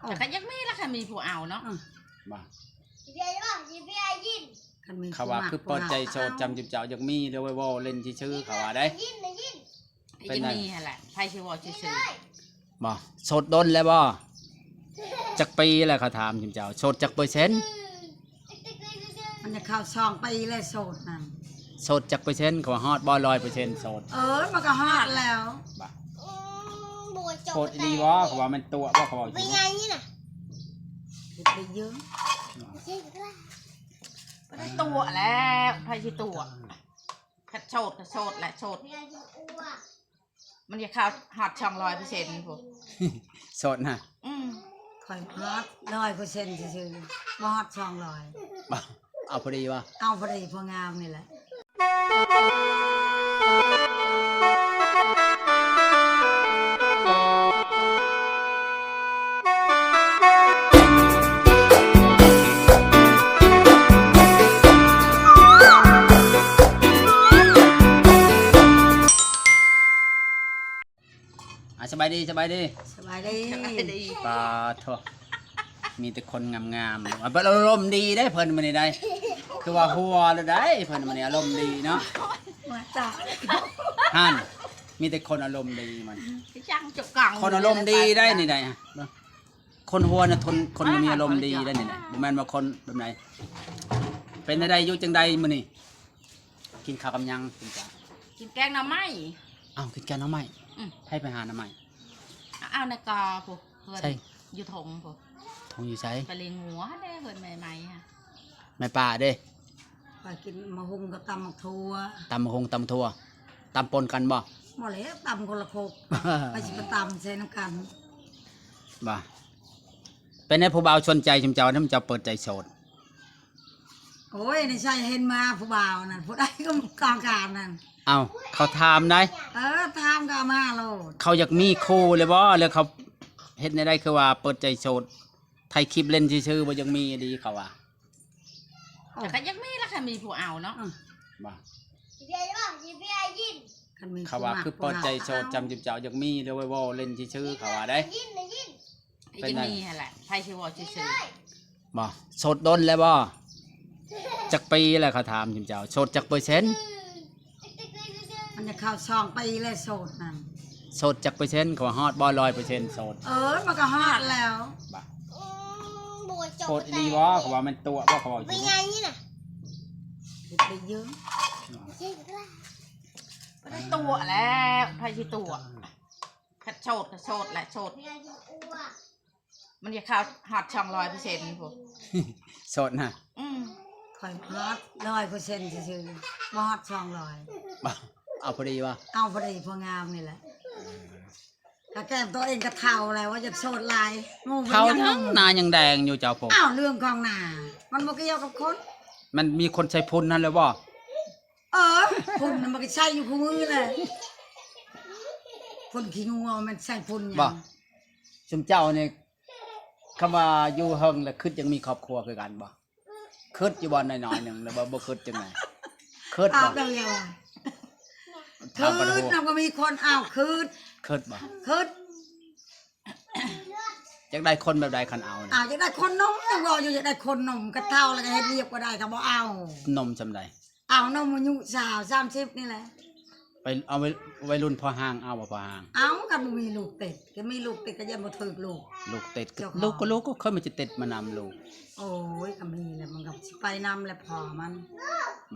ແຕ່ກໍຢາກມີລະ ຄັນມີຜູ້ເອົາເນາະ. ອືມ ວ່າ ຄັນມີ ເຂົາວ່າຄືເປີດໃຈໂສດຈຳຈຸເຈົ້າ ຢາກມີ ຫຼືວ່າເວົ້າເລ່ນຊື່ໆ ເຂົາວ່າໄດ໋. ເປັນ ຢາກມີຫັ້ນແຫຼະ ໃຜຊິເວົ້າຊື່ໆ. ບໍ່ ໂສດດົນແລ້ວບໍ່? ຈັກປີແລ້ວ ເຂົາຖາມຈຸເຈົ້າ ໂສດຈັກເປີເຊັນ? ມັນຈະເຂົ້າສອງປີແລ້ວໂສດນັ້ນ. ໂສດຈັກເປີເຊັນ? ເຂົາວ່າຮອດບໍ່ ຮ້ອຍເປີເຊັນໂສດ? ເອີ ມັນກໍຮອດແລ້ວ. ບໍ່ ອືມ ບໍ່ ໂສດອີ່ຫຼີບໍ່? ເຂົາວ່າແມ່ນຕົວະບໍ່? ເຂົາວ່າ ເຮັດໄປເຢີ້ງ ບໍ່ໄດ້ຕົວະແລ້ວ ໃຜຊິຕົວະ? ຄັນໂສດກໍໂສດແຫຼະ ໂສດ ມັນຈະເຂົ້າຮອດສອງຮ້ອຍເປີເຊັນພຸ້ນ ໂສດນະ. ອືມ ຂ້ອຍຮອດຮ້ອຍເປີເຊັນຊື່ໆ ບໍ່ຮອດສອງຮ້ອຍ. ບໍ່ ເອົາພໍດີບໍ່? ເອົາພໍດີພໍງາມນີ້ແຫຼະ. ອ່າ ສະບາຍດີ ສະບາຍດີ ສະບາຍດີ ສະບາຍດີ. ປາໂທ ມີແຕ່ຄົນງາມໆ ອາ ອາລົມດີເດ້ເພິ່ນມື້ນີ້ໄດ໋ ຄືວ່າຫົວແລ້ວໄດ໋ ເພິ່ນມື້ນີ້ອາລົມດີເນາະ. ຫັ້ນ ມີແຕ່ຄົນອາລົມດີມັນ ຄືຈັ່ງຈົກກັງ ຄົນອາລົມດີໄດ໋ນີ້ໄດ໋. ຄົນຫົວນະ ຄົນ ຄົນບໍ່ມີອາລົມດີໄດ໋ນີ້ນະ ບໍ່ແມ່ນວ່າຄົນແບບໃດ. ເປັນຈັ່ງໃດ ຢູ່ຈັ່ງໃດມື້ນີ້? ກິນເຂົ້າກັບຫຍັງ? ກິນ ກິນແກງໜໍ່ໄມ້. ອ້າວ ກິນແກງໜໍ່ໄມ້? ອືມ ໃຜໄປຫາໜໍ່ໄມ້? ເອົາໃນກອພຸ້ນ ເຮືອນ ໃສ? ຢູ່ທົ່ງພຸ້ນ. ທົ່ງຢູ່ໃສ? ໄປລ້ຽງງົວຫັ້ນເດ້ ເຮືອນແມ່ໄມ້ຫັ້ນ. ແມ່ປ້າເດ້? ຂ້ອຍກິນໝາກຫຸ່ງກັບຕຳໝາກຖົ່ວ. ຕຳໝາກຫຸ່ງ ຕຳຖົ່ວ ຕຳປົນກັນບໍ່? ບໍ່ແລ້ວ ຕຳຄົນລະຄົກ ໃຜຊິໄປຕຳໃສ່ນຳກັນ. ວ່າ ເປັນໃດ ຜູ້ບ່າວສົນໃຈຊຸມເຈົ້ານຳ ເຈົ້າເປີດໃຈໂສດ? ໂອ້ຍ ໃນໃສເຫັນມາຜູ້ບ່າວນັ້ນ ຜູ້ໃດກໍຕ້ອງການນັ້ນ. ເອົ້າ ເຂົາຖາມໄດ໋. ເອີ ຖາມກໍເອົາມາໂລດ. ເຂົາຢາກມີຄູ່ແລ້ວບໍ່ ແລ້ວເຂົາເຮັດແນວໃດ ຄືວ່າເປີດໃຈໂສດ ຖ່າຍຄລິບເລ່ນຊື່ໆ ບໍ່ຢາກມີອີ່ຫຼີ ເຂົາວ່າ. ແຕ່ກໍຢາກມີລະ ຄັນມີຜູ້ເອົາເນາະ. ອືມ ບໍ່ ຄັນມີ ເຂົາວ່າຄືເປີດໃຈໂສດຈຳຈຸເຈົ້າ ຢາກມີ ຫຼືວ່າເວົ້າເລ່ນຊື່ໆ ເຂົາວ່າໄດ໋. ເປັນຈັ່ງໃດ ມີຫັ້ນແຫຼະ ໃຜຊິເວົ້າຊື່ໆ. ບໍ່ ໂສດດົນແລ້ວບໍ່? ຈັກປີແລ້ວ ເຂົາຖາມຈຸເຈົ້າ ໂສດຈັກເປີເຊັນ? ມັນຈະເຂົ້າສອງປີແລ້ວໂສດນັ້ນ. ໂສດຈັກເປີເຊັນ? ເຂົາວ່າຮອດບໍ່ ຮ້ອຍເປີເຊັນໂສດ? ເອີ ມັນກໍຮອດແລ້ວ. ບໍ່ ອືມ ບໍ່ ໂສດອີ່ຫຼີບໍ່? ເຂົາວ່າແມ່ນຕົວະບໍ່? ເຂົາວ່າ ເຮັດໄປເຢີ້ງ ບໍ່ໄດ້ຕົວະແລ້ວ ໃຜຊິຕົວະ? ຄັນໂສດກໍໂສດແຫຼະ ໂສດ ມັນຈະເຂົ້າຮອດສອງຮ້ອຍເປີເຊັນພຸ້ນ ໂສດນະ. ອືມ ຂ້ອຍຮອດຮ້ອຍເປີເຊັນຊື່ໆ ບໍ່ຮອດສອງຮ້ອຍ. ບໍ່ ເອົາພໍດີບໍ່? ເອົາພໍດີພໍງາມນີ້ແຫຼະ. ກະແກ້ມໂຕເອງກະເຖົ້າແລ້ວ ວ່າຢາກໂສດຫຼາຍ ໝູ່ເຖົ້າຫຍັງ ໜ້າຍັງແດງຢູ່ເຈົ້າພຸ້ນ. ອ້າວ ເລື່ອງຂອງໜ້າ ມັນບໍ່ກ່ຽວກັບຄົນ. ມັນມີຄົນໃສ່ຝຸ່ນຫັ້ນແລ້ວບໍ່? ເອີ ຝຸ່ນມັນກໍໃຊ້ຢູ່ຄູ່ມື້ແຫຼະ ຝຸ່ນຂີ້ງົວ ແມ່ນໃຊ້ຝຸ່ນຫຍັງ? ບໍ່ ຊຸມເຈົ້ານີ້ ຄຳວ່າຢູ່ເຫິງແລ້ວຄຶດຢາກມີຄອບຄົວຄືກັນບໍ່? ຄຶດຢູ່ບໍ່ ໜ້ອຍໆໜຶ່ງ ຫຼືວ່າບໍ່ຄຶດຈັ່ງໃດ? ຄຶດບໍ່? ຄຶດນຳກໍມີຄົນເອົາ ຄຶດ ຄຶດບໍ່? ຄຶດ ຢາກໄດ້ຄົນແບບໃດຄັນເອົານະ? ອ້າວ ຢາກໄດ້ຄົນໜຸ່ມ ຍັງເວົ້າຢູ່ ຢາກໄດ້ຄົນໜຸ່ມ ກະເຖົ້າແລ້ວກະເຮັດວຽກບໍ່ໄດ້ ກະບໍ່ເອົາ. ໜຸ່ມສ່ຳໃດ? ເອົາໜຸ່ມອາຍຸຊາວ ສາມສິບນີ້ແຫຼະ. ໄປເອົາໄວ ໄວລຸ້ນພໍຮ່າງເອົາບໍ່? ພໍຮ່າງ ເອົາ ຄັນບໍ່ມີລູກຕິດ ຄັນມີລູກຕິດກໍຢ້ານບໍ່ຖືກລູກ. ລູກຕິດ ລູກກໍລູກ ກໍເຄີຍມັນຈະຕິດມານຳລູກ. ໂອ້ຍ ກໍມີແຫຼະ ມັນກໍຊິໄປນຳແຫຼະພໍ່ມັນ.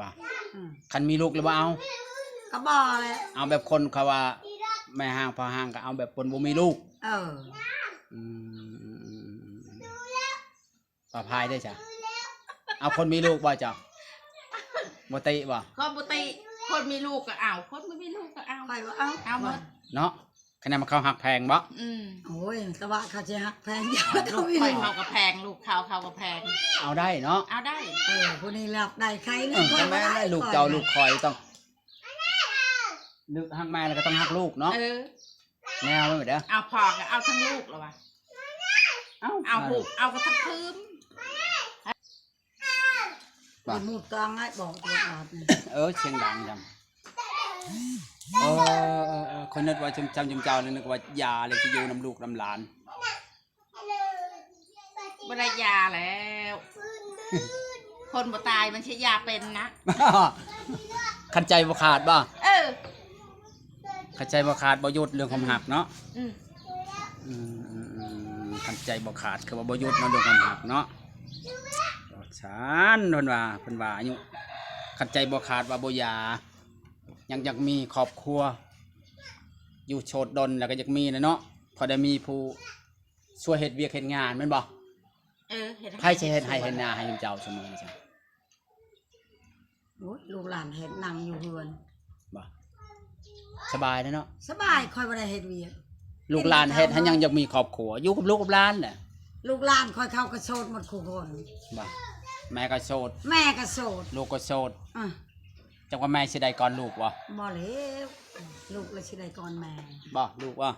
ບໍ່ ອືມ ຄັນມີລູກແລ້ວບໍ່ເອົາ? ກໍບໍ່ແຫຼະ. ເອົາແບບຄົນເຂົາວ່າແມ່ຮ່າງພໍ່ຮ່າງ ກໍເອົາແບບຄົນບໍ່ມີລູກ. ເອີ ອືມ ປາພາຍເດ້ຊະ ເອົາຄົນມີລູກບໍ່ເຈົ້າ? ບໍ່ຕິບໍ່? ກໍບໍ່ຕິ ຄົນມີລູກກໍເອົາ ຄົນບໍ່ມີລູກກໍເອົາ ຂ້ອຍວ່າເອົາ ເອົາໝົດເນາະ. ຄະແນນວ່າເຂົາຮັກແພງບໍ່? ອືມ ໂອ້ຍ ແຕ່ວ່າເຂົາຊິຮັກແພງ ເອົາລູກຂ້ອຍເຂົາກໍແພງ ລູກເຂົາເຂົາກໍແພງ ເອົາໄດ້ເນາະ ເອົາໄດ້. ເອີ ຜູ້ນີ້ຮັບໄດ້ໃຄ ເອີ ແມ່ນແຫຼະ ລູກເຈົ້າລູກຂ້ອຍຕ້ອງ ລູກຮັກແມ່ແລ້ວກໍຕ້ອງຮັກລູກເນາະ. ເອີ ແນວເດີ ເອົາພໍ່ກໍເອົາທັງລູກແລ້ວວ່າ ເອົາ ເອົາ ເອົາກໍທັງຄືນ. ບໍ່ ໝູດຕາງໃຫ້ບອກຕົວອາດນີ້ ເອີ ສຽງດັງຈັ່ງ. ເອີ ເອີ ເອີ ຂ້ອຍນຶກວ່າຈຳ ຈຳ ຈຳເຈົ້າ ນຶກວ່າຢາເລີຍຊິຢູ່ນຳລູກນຳຫຼານ. ບໍ່ໄດ້ຢາແລ້ວ ຄົນບໍ່ຕາຍມັນຊິຢາເປັນນະ. ຄັນໃຈບໍ່ຂາດບໍ່? ເອີ ຄັນໃຈບໍ່ຂາດບໍ່ຢຸດເລື່ອງຄວາມຮັກເນາະ. ອືມ ອືມໆໆ ຄັນໃຈບໍ່ຂາດຄືວ່າບໍ່ຢຸດເນາະ ເລື່ອງຄວາມຮັກເນາະ. ຊັ້ນເພິ່ນວ່າ ເພິ່ນວ່າອາຍຸ ຄັນໃຈບໍ່ຂາດວ່າບໍ່ຢາ ຍັງຢາກມີຄອບຄົວ ຢູ່ໂສດດົນແລ້ວກໍຢາກມີແຫຼະເນາະ ພໍໄດ້ມີຜູ້ຊ່ວຍເຮັດວຽກເຮັດງານແມ່ນບໍ່? ເອີ ເຮັດ ໃຜຊິເຮັດໄຮ່ເຮັດນາໃຫ້ເຈົ້າຊຸມື້ນີ້ຊັ້ນ? ໂອ້ຍ ລູກຫຼານເຮັດ ນັ່ງຢູ່ເຮືອນ. ບໍ່ ສະບາຍເດ້ເນາະ. ສະບາຍ ຂ້ອຍບໍ່ໄດ້ເຮັດວຽກ. ລູກຫຼານເຮັດ ເຫັນເຂົາ ໃຫ້ຍັງຢາກມີຄອບຄົວ ຢູ່ກັບລູກກັບຫຼານແຫຼະ. ລູກຫຼານຂ້ອຍເຂົາກໍໂສດໝົດຄູ່ຄົນ. ບໍ່ ແມ່ກໍໂສດ ແມ່ກໍໂສດ ລູກກໍໂສດ. ອະ ຈັກວ່າແມ່ຊິໄດ້ກ່ອນລູກບໍ່? ບໍ່ແລ້ວ ລູກລະຊິໄດ້ກ່ອນແມ່. ບໍ່ ລູກບໍ່?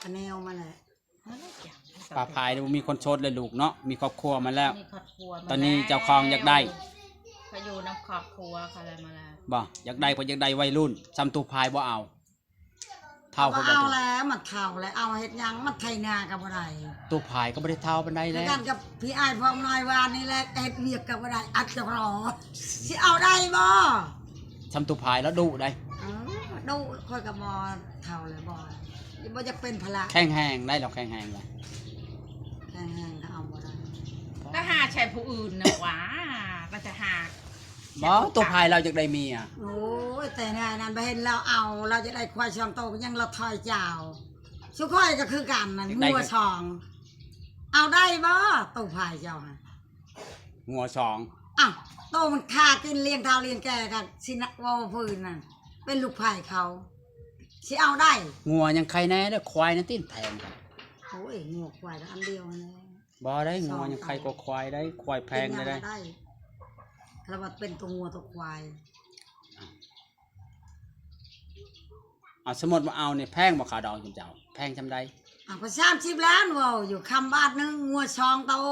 ກະແນວມາແຫຼະ. ປ້າພາຍບໍ່ມີຄົນໂສດແລ້ວລູກເນາະ ມີຄອບຄົວມາແລ້ວ. ມີຄອບຄົວມາແລ້ວ ຕອນນີ້ເຈົ້າຂອງຢາກໄດ້ ເຂົາຢູ່ນຳຄອບຄົວເຂົາແລ້ວມາແລ້ວ. ບໍ່ ຢາກໄດ້ ເພິ່ນຢາກໄດ້ໄວລຸ້ນ ຊ່ຳຕູ້ພາຍບໍ່ເອົາ. ເຖົ້າ ເຂົາບໍ່ເອົາແລ້ວ ມັນເຖົ້າແລ້ວ ເອົາເຮັດຫຍັງ ມັນໄຖນາກໍບໍ່ໄດ້. ຕູ້ພາຍກໍບໍ່ໄດ້ເຖົ້າປານໃດແລ້ວ ຄືກັນກັບພີ່ອ້າຍພອງນ້ອຍວານນີ້ແຫຼະ ເຮັດວຽກກໍບໍ່ໄດ້ ອັດຈະລໍ ຊິເອົາໄດ້ບໍ່? ຊ່ຳຕູ້ພາຍລະດຸໄດ໋. ເອີ ດຸ ຂ້ອຍກໍບໍ່ເຖົ້າແລ້ວ ບໍ່ ບໍ່ຢາກເປັນພາລະ. ແຂງແຮງໄດ໋ ລາວແຂງແຮງໄດ໋. ແຂງແຮງກໍເອົາບໍ່ໄດ້ ກໍຫາໃຊ້ຜູ້ອື່ນນະຫວາ ກໍຈະຫາ. ບໍ່ ຕູ້ພາຍລາວຢາກໄດ້ເມຍ. ໂອ້ຍ ແຕ່ແນວນັ້ນ ບໍ່ເຫັນລາວເອົາ ລາວຈະໄດ້ຄວາຍສອງໂຕ ຍັງລະຖອຍຈາວ. ສຸຂ້ອຍກໍຄືກັນນັ້ນ ງົວສອງ ເອົາໄດ້ບໍ່? ຕູ້ພາຍເຈົ້າຫັ້ນ ງົວສອງ ອ້າວ ໂຕມັນຂ້າກິນລ້ຽງເຖົ້າລ້ຽງແກ່ ກໍຊິເວົ້າພື້ນນັ້ນ ເປັນລູກໃຜເຂົາ ຊິເອົາໄດ້. ງົວຍັງໄຄແນ່ເດີ ຄວາຍນັ້ນຕິນແພງ. ໂອ້ຍ ງົວຄວາຍກໍອັນດຽວຫັ້ນແຫຼະ. ບໍ່ໄດ້ ງົວຍັງໄຄກວ່າຄວາຍໄດ໋ ຄວາຍແພງໄດ໋. ລະວ່າເປັນຕົວງົວຕົວຄວາຍ. ເອົາ ສົມມຸດວ່າເອົານີ້ແພງບໍ່ ຄ່າດອງເຈົ້າ ແພງຊ່ຳໃດ? ເອົາ ກໍສາມສິບລ້ານ ເວົ້າຢູ່ ຄຳບາດໜຶ່ງ ງົວສອງໂຕ. ອໍ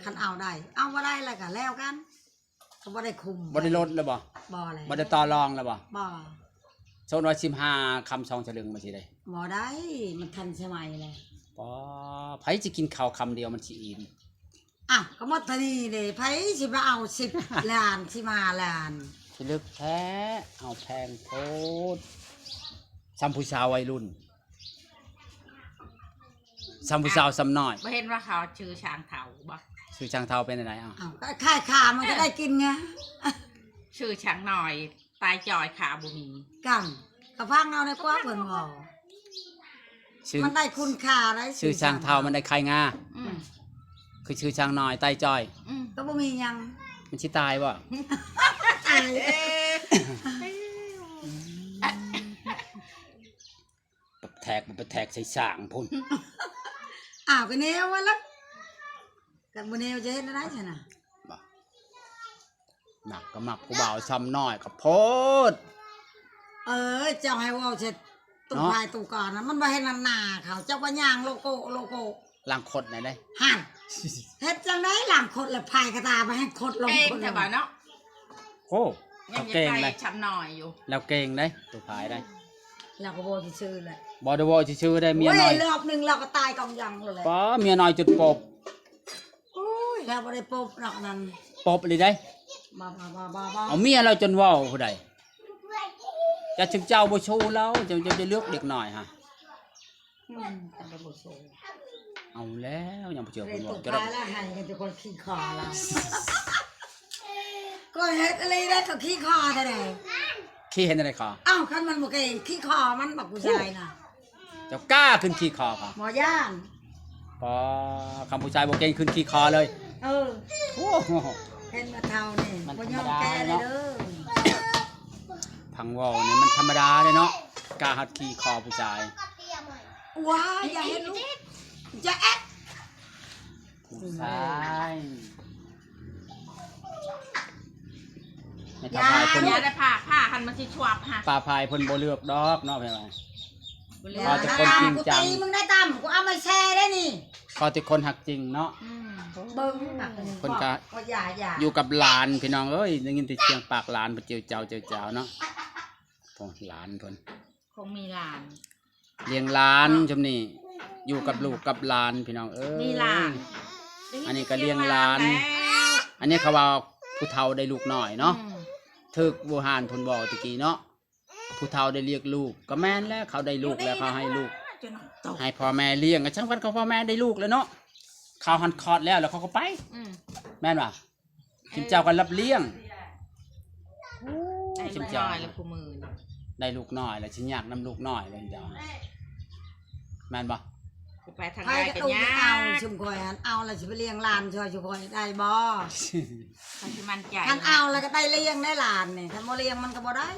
ຄັນເອົາໄດ້ ເອົາບໍ່ໄດ້ລະກໍແລ້ວກັນ ກໍບໍ່ໄດ້ຄຸມ. ບໍ່ໄດ້ລົດລະບໍ່? ບໍ່ແລ້ວ. ບໍ່ໄດ້ຕໍ່ລອງລະບໍ່? ບໍ່. ສົມມຸດວ່າສິບຫ້າຄຳສອງສະລຶງ ມັນຊິໄດ້ ບໍ່ໄດ້ ມັນທັນສະໄໝແລ້ວ. ອໍ ໃຜຊິກິນເຂົ້າຄຳດຽວມັນຊິອີ່ມ? ອ້າວ ກໍໝົດເທົ່ານີ້ເດ້ ໃຜຊິມາເອົາສິບລ້ານ ສິບຫ້າລ້ານ. ຊິເລິກແທ້ ເອົາແພງໂພດ ຊ່ຳຜູ້ສາວໄວລຸ້ນ ຊ່ຳຜູ້ສາວຊ່ຳນ້ອຍ. ບໍ່ເຫັນວ່າເຂົາຊື່ຊ່າງເຖົ້າບໍ່? ຊື່ຊ່າງເຖົ້າເປັນຈັ່ງໃດ? ເອົ້າ ເອົ້າ ກໍຂາຍຂາມັນກໍໄດ້ກິນໄງ. ຊື່ຊ່າງນ້ອຍ ຕາຍຈ່ອຍຂາບໍ່ມີ. ກຳ ກະຟັງເອົາໃນພວກເພິ່ນເວົ້າ ຊື່ ມັນໄດ້ຄຸນຄ່າໄດ໋. ຊື່ຊ່າງເຖົ້າມັນໄດ້ຂາຍງາ. ອືມ ຄືຊື່ຊ່າງນ້ອຍຕາຍຈ່ອຍ. ອືມ ກໍບໍ່ມີຫຍັງ. ມັນຊິຕາຍບໍ່? ຕາຍ. ແທກ ໄປແທກໃສ່ຊ່າງພຸ້ນ. ອ້າວ ກໍແນວວ່າລະ ກໍບໍ່ແນວຈະເຮັດແນວໃດຊັ້ນນະ? ບໍ່ ມັກກໍມັກຜູ້ບ່າວຊ່ຳນ້ອຍກໍໂພດ. ເອີ ເຈົ້າໃຫ້ເວົ້າເສດ ຕູ້ພາຍຕູ້ການນະ ມັນບໍ່ເຫັນໜ້າເຂົາ ເຈົ້າວ່າຍ່າງໂລໂກໂລໂກ ລ້າງຄົດແນ່ເດ້. ຫັ້ນ ເຮັດຈັ່ງໃດລ້າງຄົດລະ ພາຍກະຕາໄປໃຫ້ຄົດລົງ ເກັ່ງແທ້ບໍ່ເນາະ. ໂອ້ ລາວເກັ່ງໄດ໋ ຊ່ຳນ້ອຍຢູ່ ລາວເກັ່ງໄດ໋ ຕູ້ພາຍໄດ໋. ລາວກໍເວົ້າຊື່ໆແຫຼະ ບໍ່ໄດ້ເວົ້າຊື່ໆໄດ໋ ເມຍນ້ອຍ. ໂອ້ຍ ລອບໜຶ່ງລາວກໍຕາຍກອງຍັງໂລດແຫຼະ. ປ້າ ເມຍນ້ອຍຈົນປົບ. ໂອ້ຍ ລາວບໍ່ໄດ້ປົບດອກນັ້ນ ປົບອີ່ຫຼີໄດ໋. ບໍ່ໆໆໆ ເອົາເມຍລາວຈົນເວົ້າຜູ້ໃດ. ຢ່າ ເຈົ້າບໍ່ໂຊລາວ ເຈົ້າ ເຈົ້າຈະເລືອກເດັກນ້ອຍຫະ. ອືມ ເອົາແລ້ວ ຍັງບໍ່ເຈີຄົນເວົ້າ. ເຈົ້າລະໃຫ້ກັນທຸກຄົນຂີ້ຂໍລາວ ກໍເຮັດອີ່ຫຼີໄດ໋ ກໍຂີ້ຂໍແທ້ໃດ໋. ຂີ້ເຮັດຈັ່ງໃດຂໍ? ເອົ້າ ຄັນມັນບໍ່ເກັ່ງ ຂີ້ຂໍມັນ ບັກຜູ້ຊາຍນະ. ເຈົ້າກ້າຂຶ້ນຂີ້ຂໍບໍ່? ບໍ່ຢ້ານ. ປໍ ຄຳຜູ້ຊາຍບໍ່ເກັ່ງຂຶ້ນຂີ້ຂໍເລີຍ. ເອີ ໂອ້ ເຫັນວ່າເຖົ້ານີ້ ມັນບໍ່ຍອມແກ່ເລີຍເດີ. ທຳມະດາເນາະ ພັງເວົ້ານີ້ມັນທຳມະດາເດ້ເນາະ ກ້າຮອດຂີ້ຂໍຜູ້ຊາຍ. ວ້າ ຢ່າເຮັດລູກ ຢ່າແອະ ຜູ້ຊາຍ. ແມ່ ຢ່າ ເຖົ້າພາຍເພິ່ນ ຢ່າໄດ້ພາ ພາຫັ້ນມັນຊິຊວບຫະ. ປ້າພາຍເພິ່ນບໍ່ເລືອກດອກເນາະ ແມ່ວ່າ ບໍ່ເລືອກ. ຂໍແຕ່ຄົນຈິງຈັງ ກູຕີມຶງໄດ້ຕຳ ກູເອົາມາແຊໄດ້ນີ້. ຂໍແຕ່ຄົນຮັກຈິງເນາະ. ອືມ ເບິ່ງ ເພິ່ນກະ ກໍຢ່າ ຢ່າ ຢູ່ກັບຫຼານ ພີ່ນ້ອງເອີຍ ໄດ້ຍິນແຕ່ສຽງປາກຫຼານ ເພິ່ນເຈີເຈົ້າເຈີເຈົ້າເນາະ. ໂອ້ ຫຼານເພິ່ນ ຄົງມີຫຼານ ລ້ຽງຫຼານຊ່ຳນີ້ ຢູ່ກັບລູກກັບຫຼານພີ່ນ້ອງເອີຍ ມີຫຼານ ອັນນີ້ກໍລ້ຽງຫຼານ ອັນນີ້ເຂົາວ່າຜູ້ເຖົ້າໄດ້ລູກນ້ອຍເນາະ ອືມ ຖືກບູຮານເພິ່ນເວົ້າຕະກີ້ເນາະ ຜູ້ເຖົ້າໄດ້ລ້ຽງລູກ ກໍແມ່ນແຫຼະ ເຂົາໄດ້ລູກແລ້ວເຂົາໃຫ້ລູກ ໃຫ້ພໍ່ແມ່ລ້ຽງ ກໍຊ່າງເພິ່ນ ເຂົາພໍ່ແມ່ໄດ້ລູກແລ້ວເນາະ ເຂົາຫັ້ນຄອດແລ້ວ ແລ້ວເຂົາກໍໄປ ອືມ ແມ່ນບໍ່? ຊິມເຈົ້າກໍຮັບລ້ຽງ ໂອ້ຍ ຊິມເຈົ້າ ໄດ້ລູກນ້ອຍແລ້ວຜູ້ມື້ນີ້ ໄດ້ລູກນ້ອຍແລ້ວຊິຍາກນຳລູກນ້ອຍແລ້ວຊິມເຈົ້າ ແມ່ນບໍ່? ໄປທາງໃດກໍຍາກ ໃຜຈະເອົາ ຊຸມຂ້ອຍຫັ້ນ ເອົາແລ້ວຊິໄປລ້ຽງຫຼານຊ່ອຍ ຊຸມຂ້ອຍໄດ້ບໍ່? ຂ້ອຍຊິໝັ້ນໃຈ ຄັນເອົາແລ້ວກໍໄດ້ລ້ຽງໄດ້ຫຼານນີ້ ຄັນບໍ່ລ້ຽງມັນກໍບໍ່ໄດ້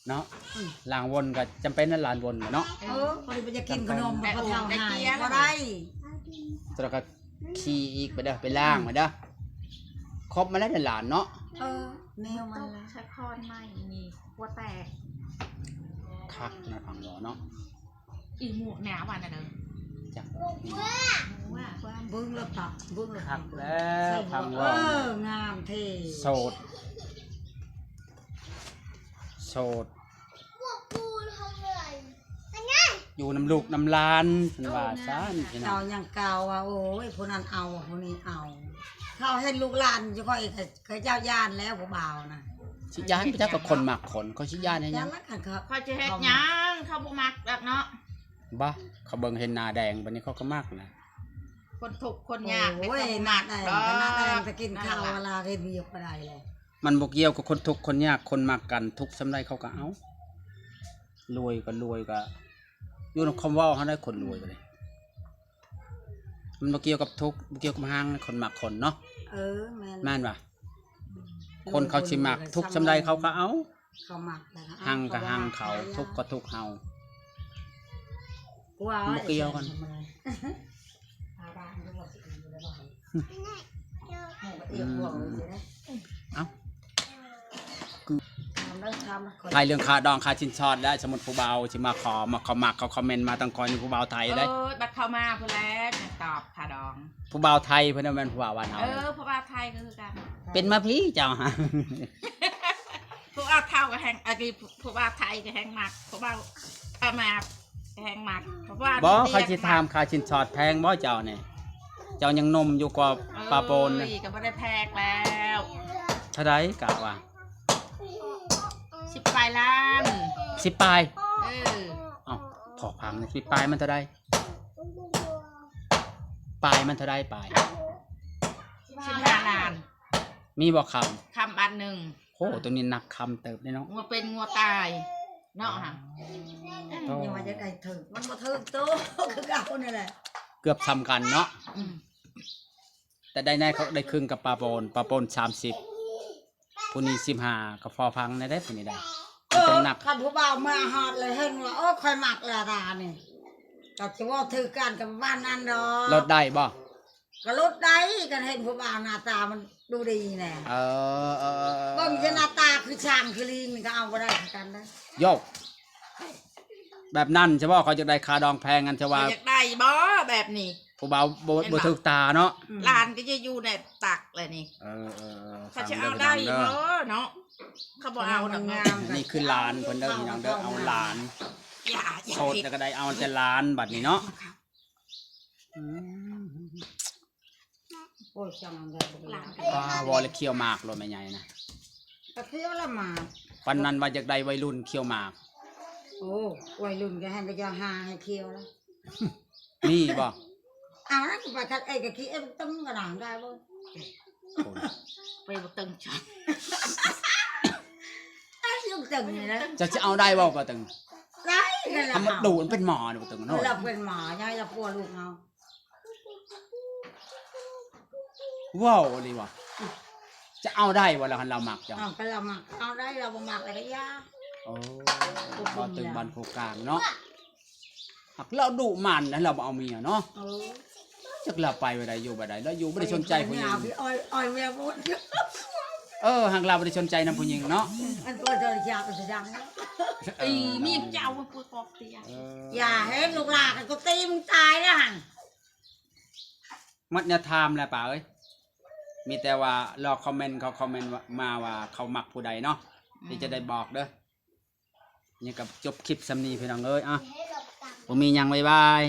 ເນາະ ອືມ ຫຼານວົນກໍຈຳເປັນນະ ຫຼານວົນເນາະ ເອີ ພໍດີໄປຢາກກິນຂະໜົມ ແຕ່ ບໍ່ເທົ່າ ໂອ້ ໃຫ້ ໄດ້ເກັ່ງ ບໍ່ໄດ້ ແລ້ວກໍຂີ້ອີກ ໄປເດີ ໄປລ້າງ ອືມ ໄປເດີ ຄົບມາແລ້ວຫຼານເນາະ ເອີ ແນວມັນລະ ສະຄອນໃໝ່ນີ້ ຫົວແຕກ ຄັກນະ ຟັງບໍ່ເນາະ ອີໝວກໜາວວ່ານະເດີ ຈັກ ເບິ່ງແລ້ວຄັກ ເບິ່ງແລ້ວຄັກ ຄັກແລ້ວ ໃສ່ຫົວ ຟັງບໍ່ ເອີ ງາມເທ່ ໂສດ ໂສດ ຢູ່ນຳລູກນຳຫຼານ ເພິ່ນວ່າຊັ້ນ ເຈົ້າຍັງກ່າວວ່າ ໂອ້ຍ ຜູ້ນັ້ນເອົາ ຜູ້ນີ້ເອົາ ເຂົາເຫັນລູກຫຼານຢູ່ ຂ້ອຍກໍ ເຂົາເຈົ້າຢ້ານແລ້ວ ຜູ້ບ່າວນະ ຊິຢ້ານໄປຈັກ ກໍຄົນມັກຄົນ ເຂົາຊິຢ້ານເຮັດຫຍັງ ຢ້ານລະ ຄັນເຂົາ ເຂົາຈະເຮັດຫຍັງ ເຂົາບໍ່ມັກດອກເນາະ ບໍ່ ເຂົາເບິ່ງເຫັນໜ້າແດງ ບາດນີ້ເຂົາກໍມັກນະ ຄົນທຸກຄົນຍາກ ໂອ້ຍ ໜ້າແດງກໍໜ້າແດງ ໄປກິນເຂົ້າເວລາເຮັດວຽກບໍ່ໄດ້ແລ້ວ ມັນບໍ່ກ່ຽວກັບຄົນທຸກຄົນຍາກ ຄົນມັກກັນ ທຸກສ່ຳໃດເຂົາກໍເອົາ ລວຍກໍລວຍ ກໍຢູ່ນຳຄວາມເວົ້າເຮົາໄດ໋ ຄົນລວຍກໍໄດ້ ມັນບໍ່ກ່ຽວກັບທຸກ ບໍ່ກ່ຽວກັບຮັ່ງ ຄົນມັກຄົນເນາະ ເອີ ແມ່ນ ແມ່ນບໍ່? ອືມ ຄົນເຂົາຊິມັກ ທຸກສ່ຳໃດເຂົາກໍເອົາ ເຂົາມັກແລ້ວກໍເອົາ ຮັ່ງກໍຮັ່ງເຂົາ ເຂົາວ່າ ທຸກກໍທຸກເຮົາ ບໍ່ກ່ຽວກັນ ອືມ ເອົ້າ ໄທເລື່ອງຄ່າດອງຄ່າສິນສອດແລ້ວ ສົມມຸດຜູ້ບ່າວຊິມາຂໍ ມາ ເຂົາມັກ ເຂົາຄອມເມັນມາທາງຂ້ອຍນີ້ ຜູ້ບ່າວໄທເດ້ ເອີ ບັດເຂົ້າມາພຸ້ນແຫຼະ ຕອບຄ່າດອງ ຜູ້ບ່າວໄທເພິ່ນ ແມ່ນຜູ້ບ່າວບ້ານເຮົາ ເອີ ຜູ້ບ່າວໄທກໍຄືກັນ ເປັນມາພີ້ເຈົ້າ ຜູ້ບ່າວເຖົ້າກໍແຮ່ງ ອັນນີ້ຜູ້ບ່າວໄທກໍແຮ່ງມັກ ຜູ້ບ່າວ ເອີ ມາແຮ່ງມັກ ເພາະວ່າ ບໍ່ ເຂົາຊິຖາມຄ່າສິນສອດແພງບໍ່ເຈົ້ານີ້ ເຈົ້າຍັງໜຸ່ມຢູ່ກວ່າ ເອີຍ ປາໂປນນະ ກໍບໍ່ໄດ້ແພງແລ້ວ ເທົ່າໃດກະວ່າ ສິບປາຍລ້ານ ສິບປາຍ ເອີ ເອົ້າ ພໍຟັງ ສິບປາຍມັນເທົ່າໃດ ປາຍມັນເທົ່າໃດ ປາຍ ສິບຫ້າລ້ານ ມີບໍ່ຄຳ ຄຳບາດໜຶ່ງ ໂອ້ ໂຕນີ້ໜັກຄຳເຕີບເດ້ເນາະ ງົວເປັນງົວຕາຍເນາະ ຫະ ໂອ້ ຍັງວ່າຢາກໄດ້ຖືກ ມັນບໍ່ຖືກໂຕ ຄືເກົ່ານີ້ແຫຼະ ເກືອບສ່ຳກັນເນາະ ອືມ ແຕ່ໄດ້ແນ່ ເຂົາໄດ້ຄຶ່ງກັບປາໂປນ ປາໂປນສາມສິບ ຜູ້ນີ້ສິບຫ້າ ກໍພໍຟັງແນ່ເດ້ ຜູ້ນີ້ໄດ້ ເອີ ມັນຕ້ອງໜັກ ຄັນຜູ້ບ່າວມາຮອດແລ້ວເຫັນວ່າ ໂອ້ ຂ້ອຍມັກແລ້ວຕານີ້ ກໍຊິເວົ້າຖືກກັນກັບບ້ານນັ້ນດອກ ລົດໄດ້ບໍ່? ກໍລົດໄດ້ ຄັນເຫັນຜູ້ບ່າວໜ້າຕາມັນດູດີແນ່ ເອີ ເອີ ເອີ ເບິ່ງແຕ່ໜ້າຕາຄືຊ້າງຄືລີງນີ້ກໍເອົາບໍ່ໄດ້ຄືກັນເດ້ ໂຢ ແບບນັ້ນຊະບໍ່ ເຂົາຢາກໄດ້ຄ່າດອງແພງຫັ້ນຊະວ່າ ຢາກໄດ້ບໍ່ແບບນີ້ ຜູ້ບ່າວບໍ່ ເຫັນບໍ່ ບໍ່ຖືກຕາເນາະ ອືມ ຫຼານກໍຈະຢູ່ໃນຕັກແຫຼະນີ້ ເອີ ເອີ ເອີ ເຂົາຈະເອົາໄດ້ບໍ່ເນາະ ເຂົາບໍ່ເອົາດອກເນາະ ອັນນີ້ຄືຫຼານເພິ່ນເດີ ພີ່ນ້ອງເດີ ເອົາຫຼານ ໂສດແລ້ວກໍໄດ້ເອົາແຕ່ຫຼານບັດນີ້ເນາະ ອືມ ໂອ້ຍ ຈັ່ງນັ້ນແຫຼະ ຫຼານກໍ ປ້າ ເວົ້າແລ້ວຂ້ຽວໝາກໂລດແມ່ໃຫຍ່ນະ ກໍຂ້ຽວລະໝາກ ປານນັ້ນວ່າຢາກໄດ້ໄວລຸ້ນຂ້ຽວໝາກ ໂອ້ ໄວລຸ້ນກໍແຮ່ງກໍຢ່າຫາໃຫ້ຂ້ຽວລະ ມີບໍ່? ເອົານະ ໄປຄັດເອກະຂີ້ເອກະຕຶງກະນາງໄດ້ບໍ່? ໂອ້ຍ ໄປບໍ່ຕຶງ ເອົາຢູ່ຕຶງນີ້ນະ ເຈົ້າຈະເອົາໄດ້ບໍ່ບໍ່ຕຶງ? ໄດ້ ທຳມະດູນເປັນໝໍນີ້ບໍ່ຕຶງເນາະ ລາວເປັນໝໍ ຍາຍລາວປົວລູກເຮົາ ເວົ້າອີ່ຫຼີວ່າ ຈະເອົາໄດ້ບໍ່ລາວ ຄັນລາວມັກເຈົ້າ? ເອົາ ຄັນລາວມັກເອົາໄດ້ ລາວບໍ່ມັກລະກະຢ່າ ໂອ້ ບໍ່ຕຶງ ບໍ່ຕຶງ ບ້ານໂຄກາງເນາະ ຫາກລາວດຸໝັ່ນນະ ລາວບໍ່ເອົາເມຍເນາະ ເອີ ຈັກລາວໄປແບບໃດ ຢູ່ແບບໃດ ລາວຢູ່ບໍ່ໄດ້ສົນໃຈຜູ້ຍິງ ອ້ອຍ ອ້ອຍເມຍບໍ່ ເອີ ຫາກລາວບໍ່ໄດ້ສົນໃຈນຳຜູ້ຍິງເນາະ ອັນຕົວເຈົ້າຢາກໄປຊິດັງ ເອີ ເອີ ມີເຈົ້າເປັນຜູ້ກອກເຕຍ ເອີ ຢ່າເຮັດ ລູກຫຼານກໍຕີມຶງຕາຍແລ້ວຫັ້ນ ໝົດແນວຖາມແລ້ວປ້າເອີຍ ມີແຕ່ວ່າລໍຄອມເມັນ ເຂົາຄອມເມັນມາວ່າເຂົາມັກຜູ້ໃດເນາະ ອືມ ທີ່ຈະໄດ້ບອກເດີ ນີ້ກໍຈົບຄລິບສ່ຳນີ້ພີ່ນ້ອງເອີຍ ອ່ະ ບໍ່ມີຫຍັງ ບາຍບາຍ.